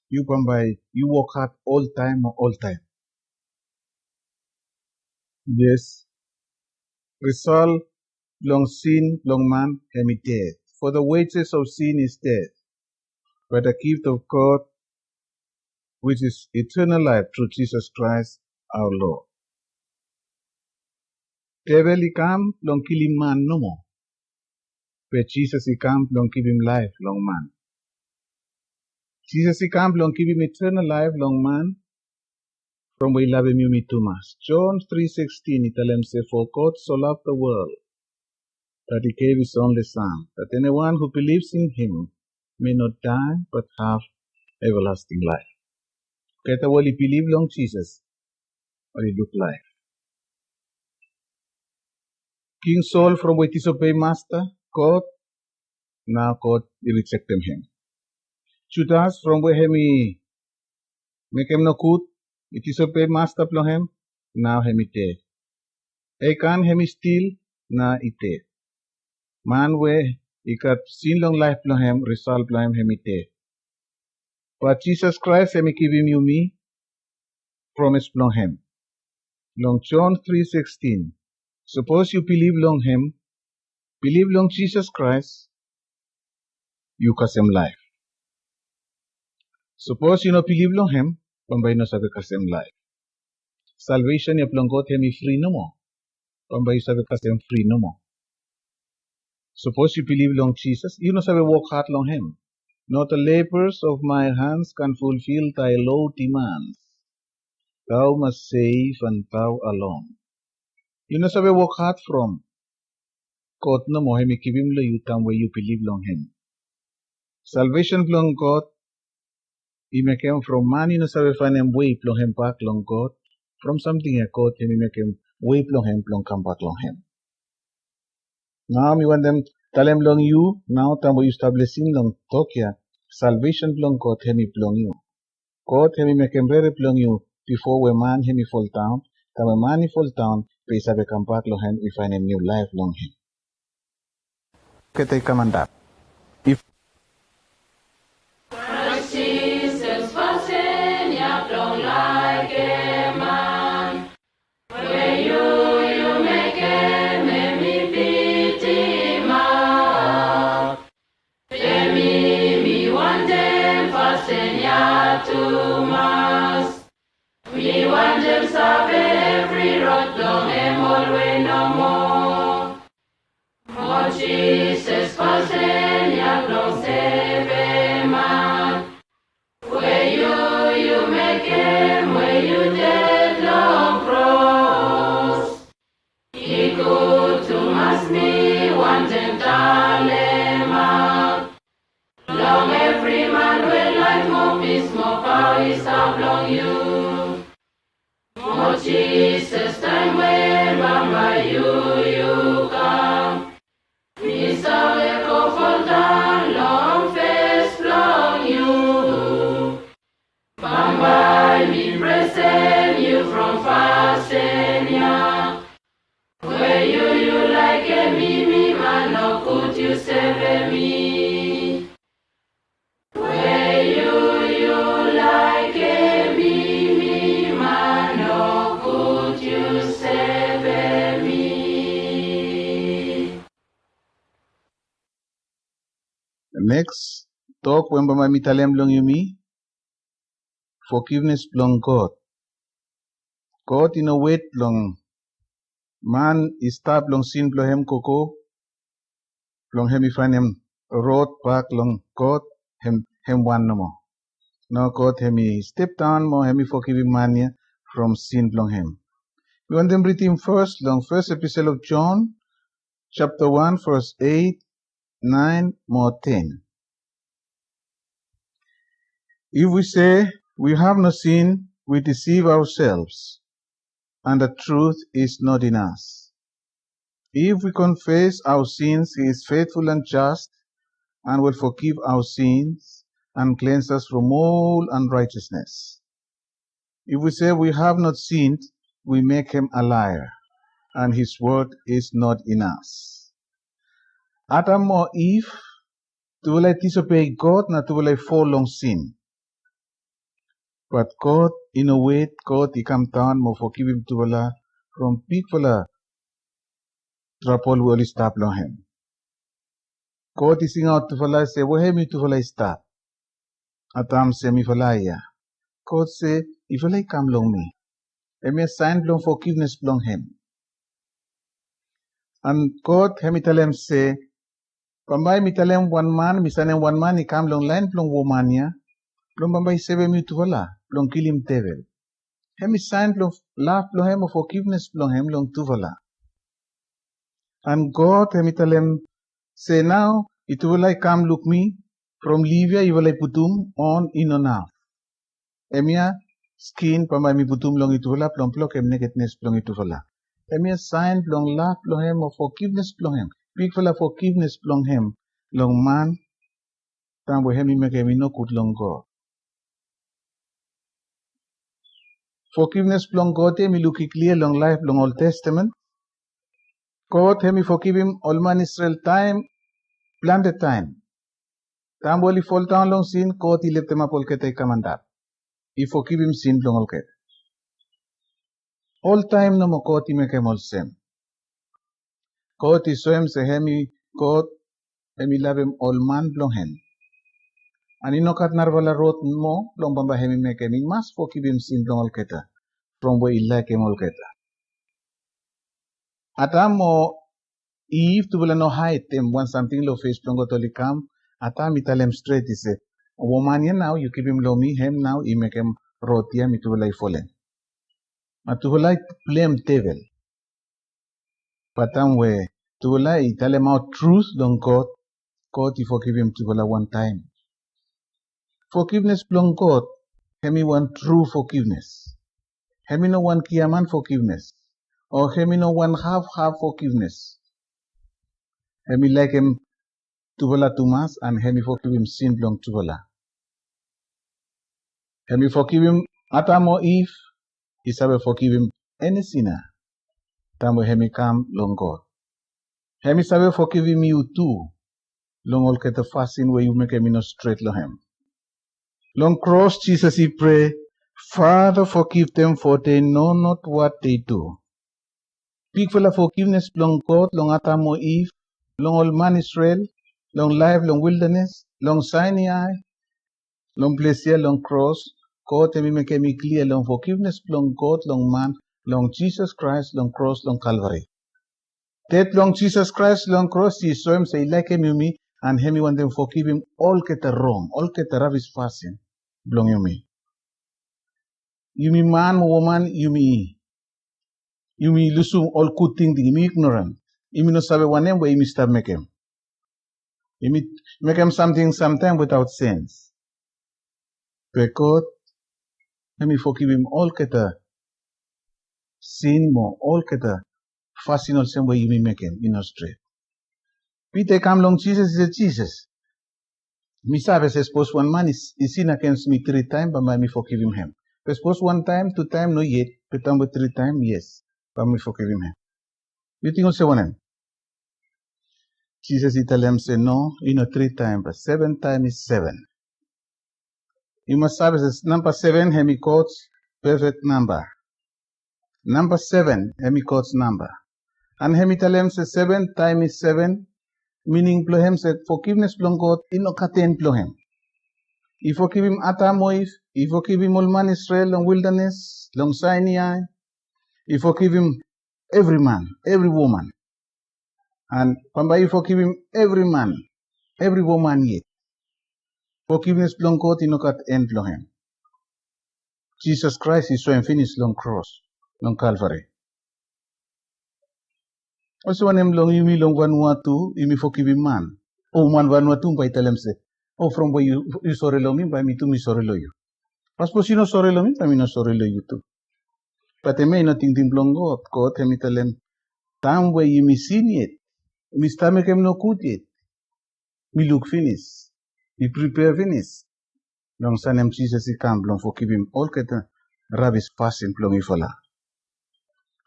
yu bambae yu wok had oltaem mo oltaem. Yes. Risol blong sin blong man hemi ded. For the wages of sin is death, but the gift of God, which is eternal life through Jesus Christ our Lord. Devel i kam blong kilim man nomo. Be Jisas i kam blong givim laef long man. Jisas i kam blong givim eternal laef long man, from we i lavem yumi tumas. John three sixteen i talem se, for God so loved the world that he gave his only Son, that anyone who believes in him may not die but have everlasting life. Olgeta we oli bilif long Jisas oli luk laef. King Sol, from we i disobei Masta God, nao God i rijektem hem. Judas, from we hemi mekem nogud, i disobei Masta blong hem, nao hemi ded. Ekan, hemi stil, nao i ded. Man we i gat sin long laef blong hem, risol blong hem hemi ded. Bat Jisas Kraes hemi givim yumi promes blong hem. Long John three sixteen, sapos yu bilif long hem, bilif long Jisas Kraes, yu kasem laef. Sapos yu no bilif long hem, bambae yu no save kasem laef. Salvesen ya blong God hemi fri nomo. Bambae yu save kasem fri nomo. Sapos yu bilif long Jisas, yu no save wok had long hem. Not the labors of my hands can fulfill thy law demands. Thou must save and thou alone. Yu no save wok had from God nomo hemi givim long yu taem we yu bilif long hem. Salvesen blong God i mekem from man i no save faenem wei blong hem bak long God, from samting ya God hemi mekem wei blong hem blong kambak long hem. Nao mi wantem talem long yu, nao taem we yu stap lisin long tok ya, salvesen blong God hemi blong yu. God hemi mekem rere blong yu bifo we man hemi foldaon, taem we man i foldaon, be i save kambak long hem, i faenem niu laef long hem. Olgeta i kam antap. If Kraes Jisas fasin ya blong laekem man, we yu, yu mekem hem i bitimaot. Be mi, mi wantem fasin ya tumas. Mi wantem save evri rod blong hem olwe nomo. Mo Jisas fasin yu. Mo Jisas, taem we bambae yu yu kam, mi save go foldaon long fes blong yu. Bambae mi present yu from fasin ya. We yu yu laekem mi, mi man nogud, yu sevem mi. We yu yu laekem mi, mi man nogud, yu sevem mi. Neks tok we bambae mi talem long yumi, fogivnes blong God. God i no wet blong man i stap long sin blong hem gogo blong hem i faenem rod bak long God hem, hem wan nomo. Nao God hem i step daon mo hem i fogivim man ya from sin blong hem. Mi wantem ridim fes long Fes Episel of John, japta wan, ves eit, naen mo ten. If we say we have no sin, we deceive ourselves, and the truth is not in us. If we confess our sins, he is faithful and just and will forgive our sins and cleanse us from all unrighteousness. If we say we have not sinned, we make him a liar, and his word is not in us. Adam mo Iv, tufala i disobei God na tufala i fol long sin. Bat God i no wet, God i kam daon mo fogivim tufala from bigfala trabol we oli stap long hem. God i singaot tufala se, wehem yutufala i stap? Adam se, mifala ya. God se, yufala i kam long mi. Hemia saen blong fogivnes blong hem. An God hem i talem se, bambae mi talem wan man, mi sanem wan man i kam long laen blong woman ya, blong bambae i sevem yutufala blong kilim devel. Hemi saen blong lav blong hem o fogivnes blong hem long tufala. An God hemi talem se, nao yutufala i kam luk mi, from liv ya yufala i putum on i no naf. Hemia skin bambae mi putum long yutufala blong blokem nekednes blong yutufala. Hemia saen blong lav blong hem o fogivnes blong hem, bigfala fogivnes blong hem long man taem we hemi mekem i nogud long God. Fogivnes blong God ya mi lukim klia long laef blong Ol Testamen. God hemi fogivim ol man Isrel taem, plante taem. Taem we oli foldaon long sin, God i leftemap olgeta i kam antap, i fogivim sin blong olgeta. Oltaem nomo God i mekem olsem. God i soem se hemi God, hemi lavem ol man blong hem. An i no gat narafala rod moa blong bambae hemi mekem, i mas fogivim sin blong olgeta from we i laekem olgeta. Adam o Iv tufala no haedem wan samting long fes blong God oli kam. Adam i talem stret i se, woman ya nao yu givim long mi, hem nao i mekem rod ya mitufala i folem. Mo tufala i blem devel. Bat taem we tufala i talemaot trut long God, God i fogivim tufala wantaem. Fogivnes blong God hemi wan tru fogivnes. Hemi no wan giaman fogivnes, o hemi no wan hafhaf fogivnes. Hemi laekem tufala tumas an hemi fogivim sin blong tufala. Hemi fogivim Adam o Iv, i save fogivim eni sina taem we hemi kam long God. Hemi save fogivim yu tu long olgeta fasin we yu mekem i no stret long hem. Long kros Jisas i prea, Father, forgive them, for they know not what they do. Bigfala fogivnes blong God long Adam o Iv, long ol man Isrel, long laef long wildanes, long Sainai, long ples ya long kros, God hemi mekem i klia long fogivnes blong God long man long Jisas Kraes long kros long Kalvari. Ded blong Jisas Kraes long kros i soem se i laekem yumi, an hemi wantem fogivim olgeta rong, olgeta rabis fasin blong yumi. Yumi man mo woman, yumi, yumi lusum ol gud tingting, yumi ignorant. Yumi no save wanem we yumi stap mekem. Yumi mekem samting samtaem witaot sens. Be God hem i fogivim olgeta sin mo olgeta fasin olsem we yumi mekem i no stret. Pita i kam long Jisas, i se, Jisas, mi save se sapos wan man i, i sin agens mi tri taem, bambae mi fogivim hem. Be sapos wan taem, tu taem, no yet, be taem we tri taem, yes, bae mi fogivim hem. Yu ting olsem wanem? Jisas i talem se, no, i no tri taem, be seven taem i seven. Yu mas save se namba seven hem i God pefek namba. Namba seven hem i God namba. An hem i talem se seven taem i seven, mining blong hem se fogivnes blong God i no gat en blong hem. I fogivim Adam mo Iv, i fogivim ol man Isrel long wildanes, long Sainai, i fogivim evri man, evri woman. An bambae i fogivim evri man, evri woman yet. Fogivnes blong God i no gat en blong hem. Jisas Kraes i soem finis long kros, long Kalvari. Olsem wanem long yumi long Vanuatu, yumi fogivim man? O, man Vanuatu bae i talem se, o, from we yu, yu sore long mi, bae mi tu mi sore long yu. Be sapos yu no sore long mi, bae mi no sore long yu tu. Be hemia i no tingting blong God. God hem i talem, taem we yumi sin yet, yumi stap mekem nogud yet, mi luk finis, mi pripea finis long sanem Jisas i kam blong fogivim olgeta rabis fasin blong yufala.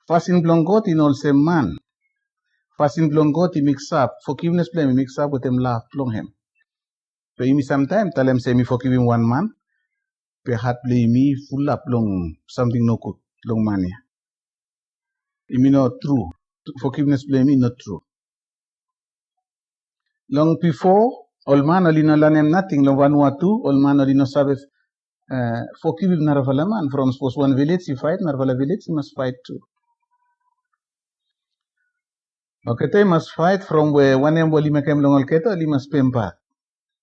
Fasin blong God i no olsem man. Fasin blong God i miksap, fogivnes blong hem i miksap wetem lav blong hem. Be yumi samtaem talem se yumi fogivim wan man, be hat blong yumi i fulap long samting nogud long man ya. Yumi no tru. Fogivnes blong yumi i no tru. Long bifo, ol man oli no lanem nating long Vanuatu, ol man oli no save, eh, fogivim narafala man. From sapos wan vilej i faet, narafala vilej i mas faet tu. Olgeta i mas faet from we wanem we oli mekem long olgeta, oli mas pembak.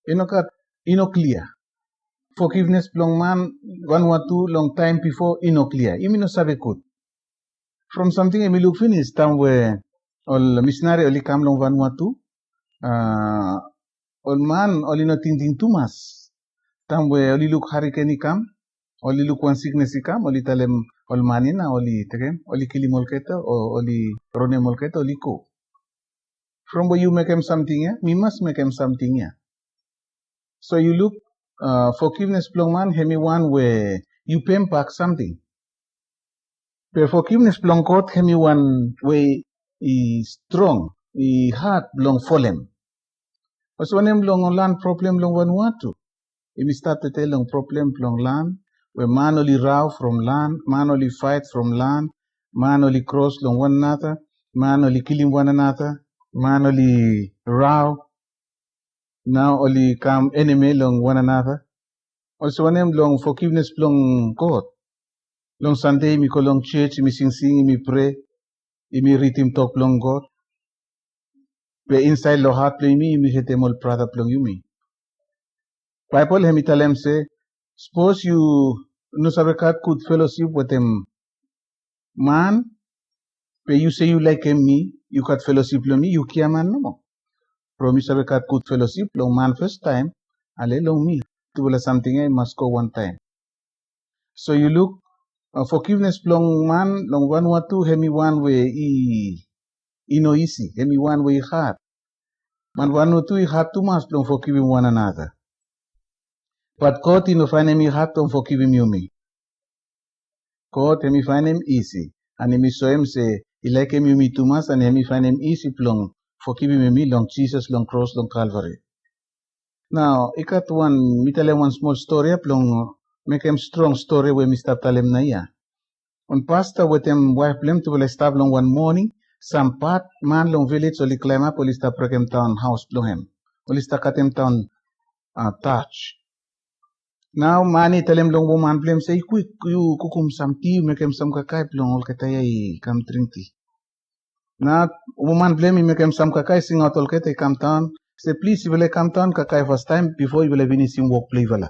I no gat, i no klia. Fogivnes blong man Vanuatu long taem bifo i no klia. Yumi no save gud. From samting ya mi luk finis, taem we ol misinari oli kam long Vanuatu, a, ol man oli no tingting tumas. Taem we oli luk hariken i kam, oli luk wan siknes i kam, oli talem ol man ya nao oli tekem, oli kilim olgeta, o oli ronem olgeta, oli go. From we yu mekem samting ya, mi mas mekem samting ya. So yu luk, a, fogivnes blong man hem i wan we yu pembak samting. Be fogivnes blong God hem i wan we i strong, i had blong folem. Olsem wanem long lan problem long Vanuatu? Yumi stap tede long problem blong lan, we man oli rao from lan, man oli faet from lan, man oli kros long wan another, man oli kilim wan another, man oli rao, nao oli kam enemi long wan another. Olsem wanem long fogivnes blong God? Long Sande yumi go long jos, yumi singsing, yumi prea, yumi ridim tok blong God. Be insaed long hat blong yumi, yumi hetem ol brata blong yumi. Baebol hem i talem se, sapos yu no save gat gud felosip wetem man, be yu se yu laekem mi, yu gat felosip long mi, yu giaman nomo. From yu save gat gud felosip long man fastaem, ale long mi, tufala samting ya i mas go wantaem. So yu luk, a, fogivnes blong man long Vanuatu hem i wan we i, i no isi, hem i wan we i had. Man Vanuatu i had tumas blong fogivim wan another. Bat God i no faenem i had blong fogivim yumi. God hem i faenem isi, an hem i soem se i laekem yumi tumas, an hem i faenem isi blong fogivim yumi long Jisas long kros long Kalvari. Nao i gat wan, mi talem wan smol stori ya blong mekem strong stori we mi stap talem naoia. Wan pasta wetem waef blong hem tufala i stap long wan moning, sam badman long vilej oli klaemap, oli stap brekemdaon haos blong hem. Oli stap katemdaon, a, taj. Nao man ya i talem long woman blong hem se, kwik, yu kukum sam ti, yu mekem sam kakae blong olgeta ya i kam dring ti. Nao woman blong hem i mekem sam kakae, singaot olgeta i kamdaon, se, plis, yufala i kamdaon kakae fastaem bifo yufala vinisim wok blong yufala.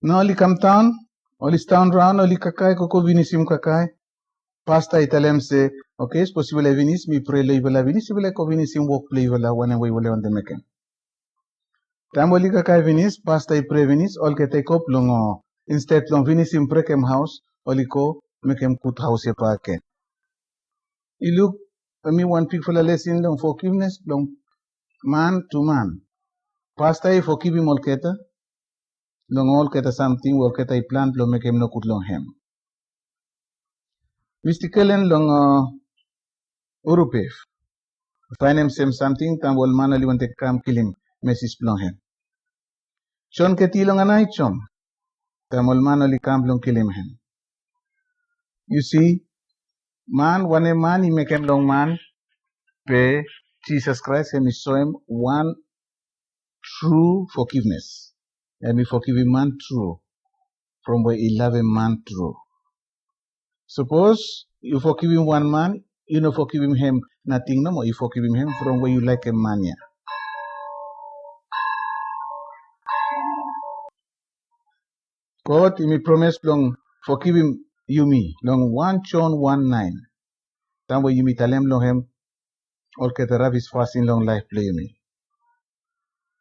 Nao oli kamdaon, oli sidaon raon, oli kakae, gogo vinisim kakae. Pasta i talem se, oke, sapos yufala i vinis, mi prea long yufala vinis, yufala i go vinisim wok blong yufala, wanem we yufala i wantem mekem. Taem oli kakae finis, pasta i prea finis, olgeta i go blong, o, Insted blong finisim brekem haos, oli go mekem gud haos ya bakegen. I luk, hemi wan bigfala lesin long fogivnes blong man tu man. Pasta i fogivim olgeta long olgeta samting we olgeta i plan blong mekem nogud long hem. Mi stil go lan long, uh, Urupef. Faenem sem samting taem we ol man oli wantem kam kilim mesis blong hem. Jon Keti long Anaitom, taem ol man oli kam blong kilim hem. Yu si, man wanem man i mekem long man, be Jisas Kraes hemi soem wan tru fogivnes. Hemi fogivim man tru, from we i lavem man tru. Sapos yu fogivim wan man, yu no fogivim hem nating nomo, yu fogivim hem from we yu laekem man ya. God hemi promes blong fogivim yumi long wan Jon wan naen, taem we yumi talem long hem olgeta rabis fasin long laef blong yumi.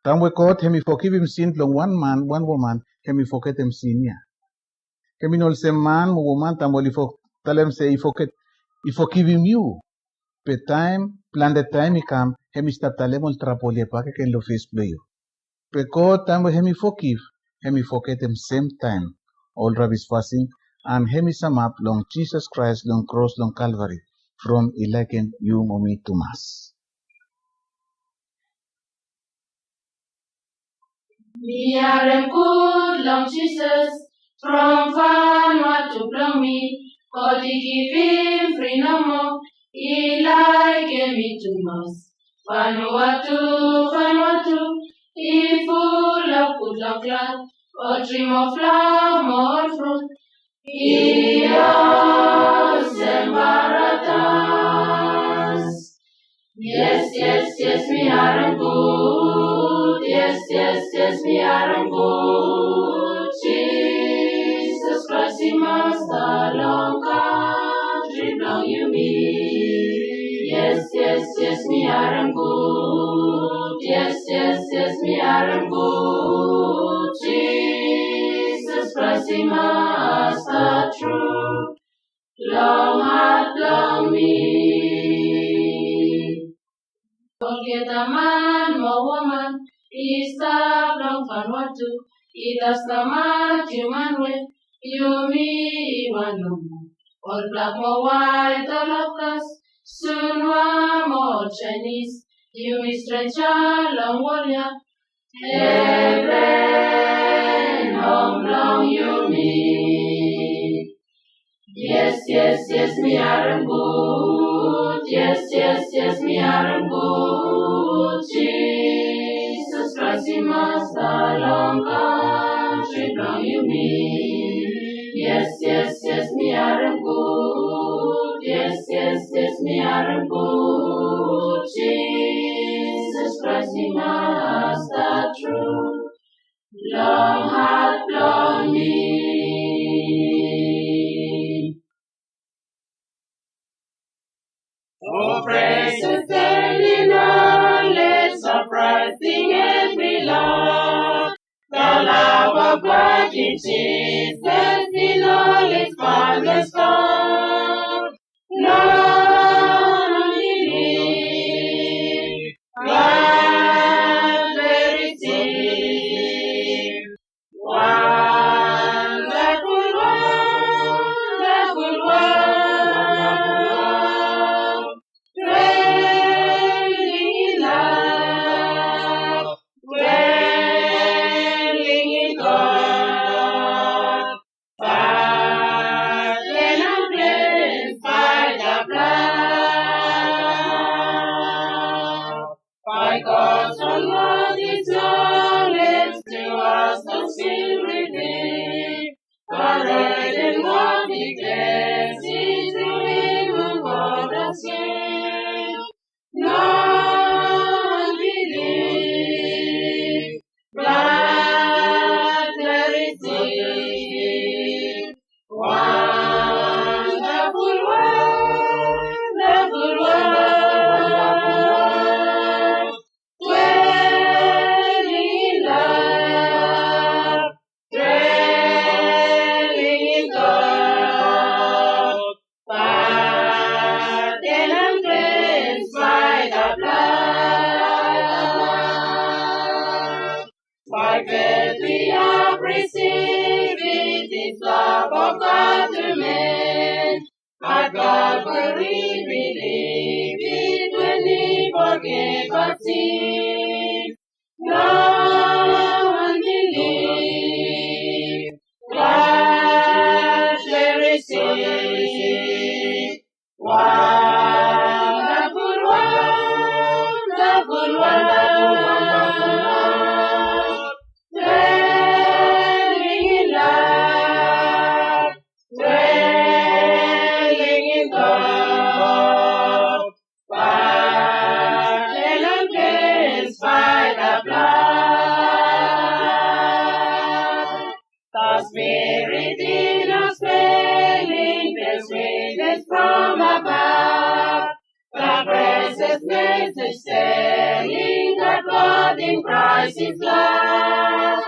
Taem we God hemi fogivim sin blong wan man, wan woman, hemi fogetem sin ya. Hemi no olsem man mo woman taem oli fo-, talem se i foget, i fogivim yu. Be taem, plante taem i kam, hemi stap talem ol trabol ya bakegen long fes blong yu. Be God, taem we hemi fogiv, hemi fogetem semtaem ol rabis fasin, and hemi samap long Jisas Kraes long kros long Kalvari, from i laekem yu mo mi tumas. Mi harem gud long Jisas, from Vanuatu blong mi, God i givim fri nomo, i laekem mi tumas. Vanuatu, Vanuatu, i fulap gud long glad, ol tri mo flaoa mo ol frut, i olsem paradas. Yes, yes, yes, mi harem gud. Yes, yes, yes, mi harem gud. Jisas Kraes i Masta long kantri blong yumi. Yes, yes, yes, mi harem gud. Yes, yes, yes, mi harem gud. Jisas Kraes i Masta tru long hat blong mi. Olgeta man mo woman i stap long Vanuatu, i tas long Matiu man we yumi i wan nomo. Ol blak mo waet, ol Afgas, Sunua mo ol Jaenis, yumi strenja long wol ya. Heven hom blong yumi. Yes, yes, yes, mi harem gud. Yes, yes, yes, mi harem gud. Jisas Kraes i Masta long kantri blong yumi. Yes, yes, yes, mi harem gud. Yes, yes, yes, mi harem gud. Jisas Kraes i Masta tru long hat blong mi. Oh, praise and stand in awe, let surprising and be love. The love of God in Jesus in all its boundless love. Long believe, glad receive. Wonderful, wonderful, wonderful love. Dwelling in love, dwelling in God. But then I'm blessed by the blood. By faith we have received it, this love of God to men. At Calvary we believe it when he forgave our sins. Now unbelief, gladly receive. Wonderful, wonderful, wonderful, wonderful love. Dwelling in love, dwelling in God. Washed and cleansed by the blood. The Spirit in us dwelling bears witness from above. The precious message telling that God in Christ is love.